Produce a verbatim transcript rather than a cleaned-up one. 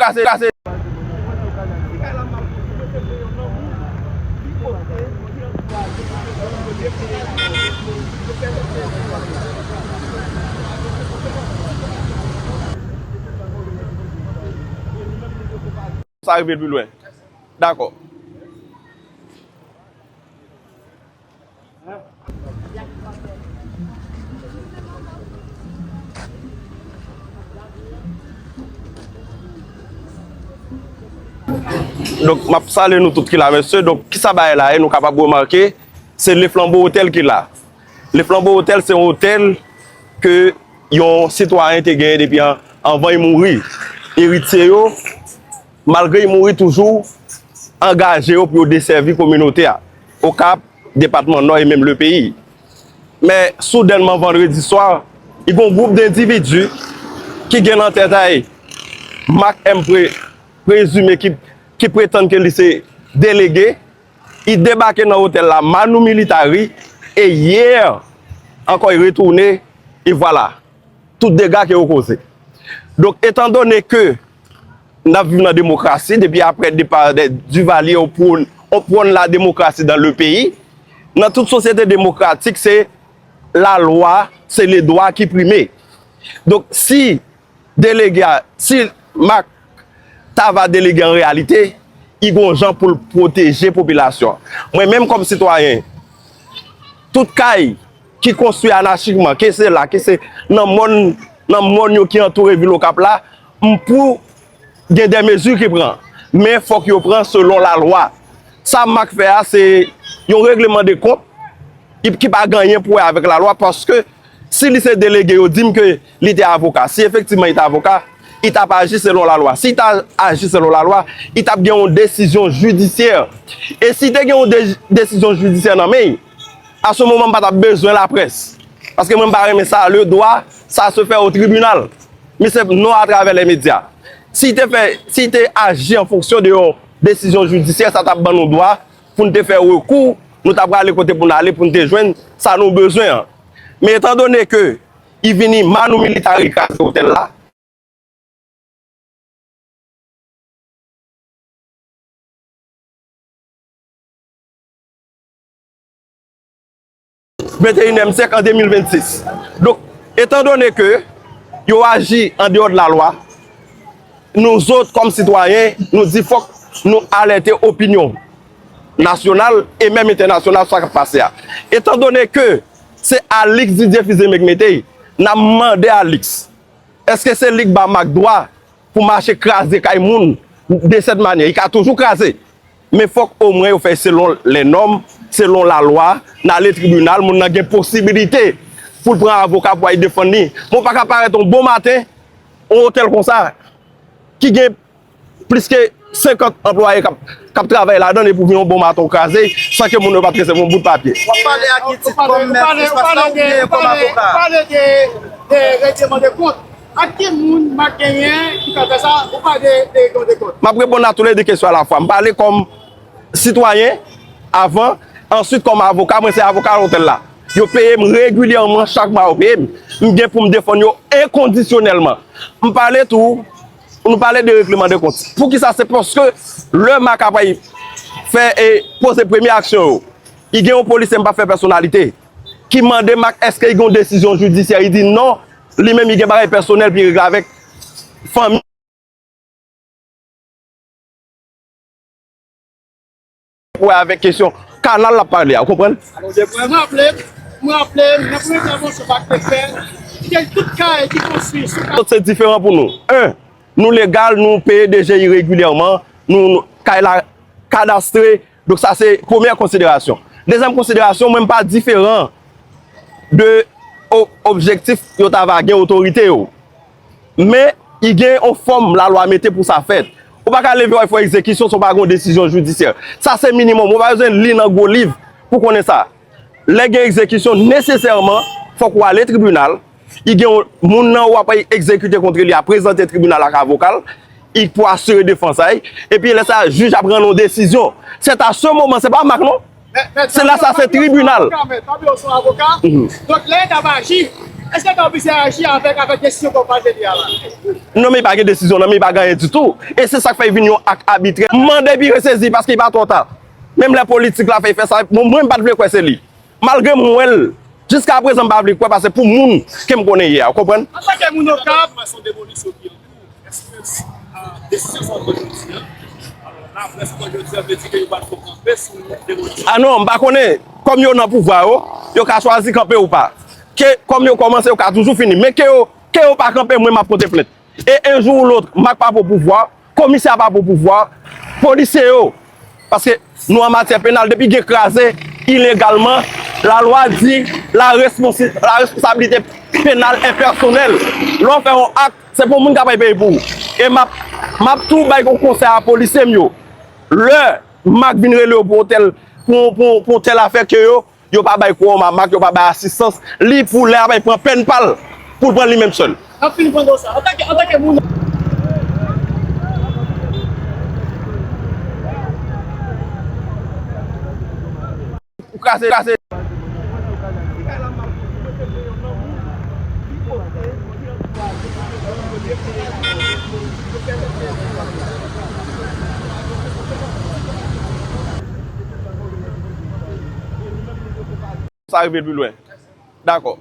kase, kase. Sa rive pi lwen. Dakò. Donk, m ap salye nou tout ki la, mesye. Donk, kisa bagay la ye? Nou kapab remake, se Le Flambeau Hotel ki la. Le Flambeau Hotel, se yon otèl ke yon sitwayen te genyen depi an-, anvan l mouri. Eritye yo, malgre l mouri, toujou angaje yo pou yo desèvi kominote a. Okap, depatman Nò e menm le peyi. Men, soudènman, vandredi swa, gen yon gwoup dendividi ki gen nan tèt a yo Marc M. Pre-, prezime ki, ki pretann ke li se delege, li debake nan otèl la, Manu Militari, e yè ankò, li retounen, e vwala, tout dega ke yo koze. Donk, etandone ke n ap viv nan demokrasi, depi aprè depa de Duvalier, on prône, on prône la démocratie dans le pays. Nan tout sosyete demokratik, se lalwa, se ledwa ki prime. Donk, si delege a, si Marc ta va delege an reyalite, li gon jan pou l pwoteje popilasyon an. Mwen menm kòm sitwayen, tout kay ki konstwi anachikman, ke se la, ke se nan mòn, nan mòn yo ki antoure vil Okap la, m pou gen de mezi ki pran. Men fòk yo pran selon lalwa. Sa Marc fè a, se yon regleman de kont ki pa gen anyen pou wè avèk lalwa, paske si li se delege, yo di m ke li te avoka. Si efektivman li te avoka, li t ap aji selon lalwa. Si li ta aji selon lalwa, li t ap gen yon desizyon jidisyè. E si te gen yon de-, desizyon jidisyè nan men l, a se moman m pa t ap bezwen laprès. Paske mwen m pa renmen sa, le droit, ça se fait au tribunal. Misye non à travers les médias. Si li te fè, si li te aji an fonksyon de yon desizyon jidisyè, sa t ap ban nou dwa pou n te fè rekou, nou ta prale kote pou n ale pou n te jwenn sa nou bezwen an. Men etandone ke li vini Manu Militari kraze otèl la, venteyenèm syèk an de mil vennsis. Donk, etandone ke yo aji an deyò de lalwa, nou zòt, kòm sitwayen, nou di fòk nou alète opinyon nasyonal e menm entènasyonal sa k ap pase a. Etandone ke se Alix Didier Fils-Aimé k mete l, n ap mande Alix, èske se li k ba Marc dwa pou mache kraze kay moun de sèt manyè? Li ka toujou kraze. Men fòk omwen yo fè selon lè nòm, selon lalwa, n ale tribinal, moun nan gen posibilite pou l pran avoka pou al defann li. Men w pa ka parèt yon bon maten, yon otèl konsa, ki gen plis ke senkant anplwaye k ap, k ap travay ladan l, epi w vin yon bon maten w kraze, san ke moun yo pa t resevwa yon bout papye. W ap pale ak ki tit, kòm mèt espas la oubyen kòm avoka? Ou pale de, de regleman de kont. Ak ki moun Marc genyen ki ka fè sa? Ou pale de, de, de kont. M ap reponn a tou le de kesyon alafwa. M pale kòm sitwayen avan, answit kòm avoka, mwen se avoka otèl la. Yo peye m regilyèman, chak mwa yo peye m. M gen pou m defann yo enkondisyonèlman. M pale tou, nou pale de regleman de kont. Poukisa? Se paske lè Marc ap fè e poze premye aksyon yo, li gen yon polisye, m p ap fè pèsonalite, ki mande Marc èske li gen yon desizyon jidisyè. Li di non, li menm li gen bagay pèsonèl pou li regle avèk fanmi pou wè avèk kesyon kanal l ap pale a, ou konprann? M raple, m raple, nan premye entèvansyon Marc te fè, li te di tout kay ki konstwi sou ka. Sòt se diferan pou nou. En, nou legal, nou peye D G I regilyèman, nou, nou, kay la kadastre, donk sa se premyè konsiderasyon. Dezyèm konsiderasyon, mwen m pa diferan de o-, objektif yo ta va gen otorite yo. Men, li gen yon fòm lalwa mete pou sa fèt. Ou pa ka leve w al fè egzekisyon san w pa gen yon desizyon jidisyè. Sa se minimòm. Ou pa bezwen li nan gwo liv pou konnen sa. Lè gen egzekisyon, nesesèman, fòk ou ale tribinal. Li gen yon moun nan ou ap egzekite kont li a prezante tribinal ak avoka l, li pou asire defans a li. Epi lè sa a, jij ap rann yon desizyon. C'est à ce moment, se pa Marc non. Se la sa se tribinal. Donk lè l t ap aji, Èske Gab Bise aji avèk, avèk desizyon ke w pral teni a la? Non, men li pa gen desizyon, non, men li pa gen anyen ditou. E se sa k fè l vin yon ak abitrè. M mande pou yo sezi paske li pa twò ta. Menm lè politik la fè, fè sa, bon, mwen, m pa t vle kwè se li. Malgre m wè l, jiska prezan, m pa vle kwè paske pou moun ke m konnen ye a, ou konprann? Antanke moun Okap, Ah non, m pa konnen. Kòm yo nan pouvwa yo, yo ka chwazi kanpe ou pa. Ke kòm yo kòmanse, yo ka toujou fini. Men ke yo, ke yo pa kanpe, mwen, m ap pote plent. E un jour ou l'autre, Mak pa pou pouvwa, komisè a pa pou pouvwa, polisye yo. Paske nou an matyè penal, depi gen kraze ilegalman, lalwa di la responsi-, la responsabilite penal e pèsonèl. Lè w fè yon ak, se pou moun k ap peye pou ou. E m ap, m ap tou bay yon konsèy a polisye m yo. Lè Mak vin rele yo pou yon tèl, pou, pou, pou yon tèl afè ke yo, yo pa bay kowòm a Mak, yo pa bay asistans li pou lè a bay pran pèn pa l, pou l pran li menm sèl. N ap fin pran sa. Antanke, antanke moun. Ou kraze, kraze. Sa rive pi lwen. Dakò.